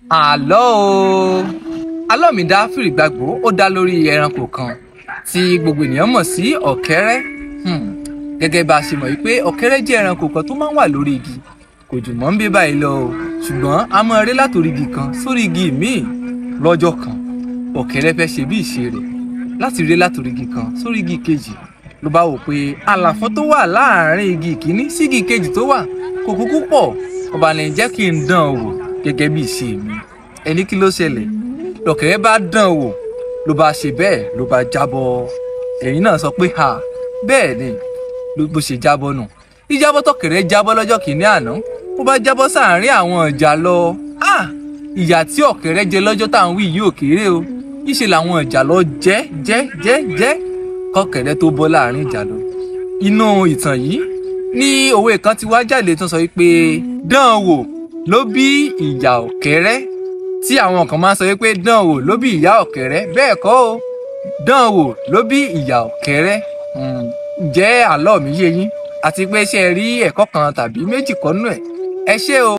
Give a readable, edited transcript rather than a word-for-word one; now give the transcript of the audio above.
Àlọ́ o. Àlọ́ mi dá fìrìgbàgbó, ó dá lórí ẹranko kan tí gbogbo ènìyàn mọ̀ sí ọ̀kẹ́rẹ́. Gẹ́gẹ́ bá a ṣe mọ̀ wípé ọ̀kẹ́rẹ́ jẹ́ ẹranko kan tó máa ń wà lórí igi. Kò jù mọ́ ń bí báyìí lọ o, ṣùgbọ́n a máa ré látòrí igi kan sórí igi míì. Lọ́jọ́ kan, ọ̀kẹ́rẹ́ fẹ́ ṣe bí ìṣe rẹ̀ láti ré látòrí igi kan sórí igi kejì. Ló bá wò pé àlàfo tó wà láàárín igi ìkíní sí igi kejì tó wà kò kúkú pọ̀, ọba ní jẹ́ kí n dán wò gẹ́gẹ́ bí ìṣe mi. Ẹni kí ló ṣẹlẹ̀? Lọ̀kẹ́rẹ́ bá dán wò, ló bá ṣe bẹ́ẹ̀, ló bá jábọ́. Ẹ̀yin náà sọ pé ha, bẹ́ẹ̀ ni bó ṣe jábọ́ nù. Ìjábọ́ tọ̀kẹ́rẹ́ jábọ́ lọ́jọ́ kìíní àná, ó bá jábọ́ sáàárín àwọn ìjàlọ. Ìyà tí ọ̀kẹ́rẹ́ jẹ lọ́jọ́ tá à ń wí yìí ò kéré o. Ìṣe làwọn ìjàlọ jẹ́ jẹ́ jẹ́ jẹ́ kọ̀kẹ́rẹ́ tó bọ́ láàrin ìjàlọ. Inú ìtàn yìí ní òwe kan ti wá jáde tó sọ wípé dán wò ló bí ìyà ọ̀kẹ́rẹ́, tí àwọn kan máa ń sọ wípé dán wò ló bí ìyá ọ̀kẹ́rẹ́. Bẹ́ẹ̀ kọ́ o, dán wò ló bí ìyà ọ̀kẹ́rẹ́. Ǹjẹ́ àlọ́ mi yé yín? Àti pé ṣé ẹ rí ẹ̀kọ́ kan tàbí méjì kọ́ nú ẹ̀? Ẹ ṣé o.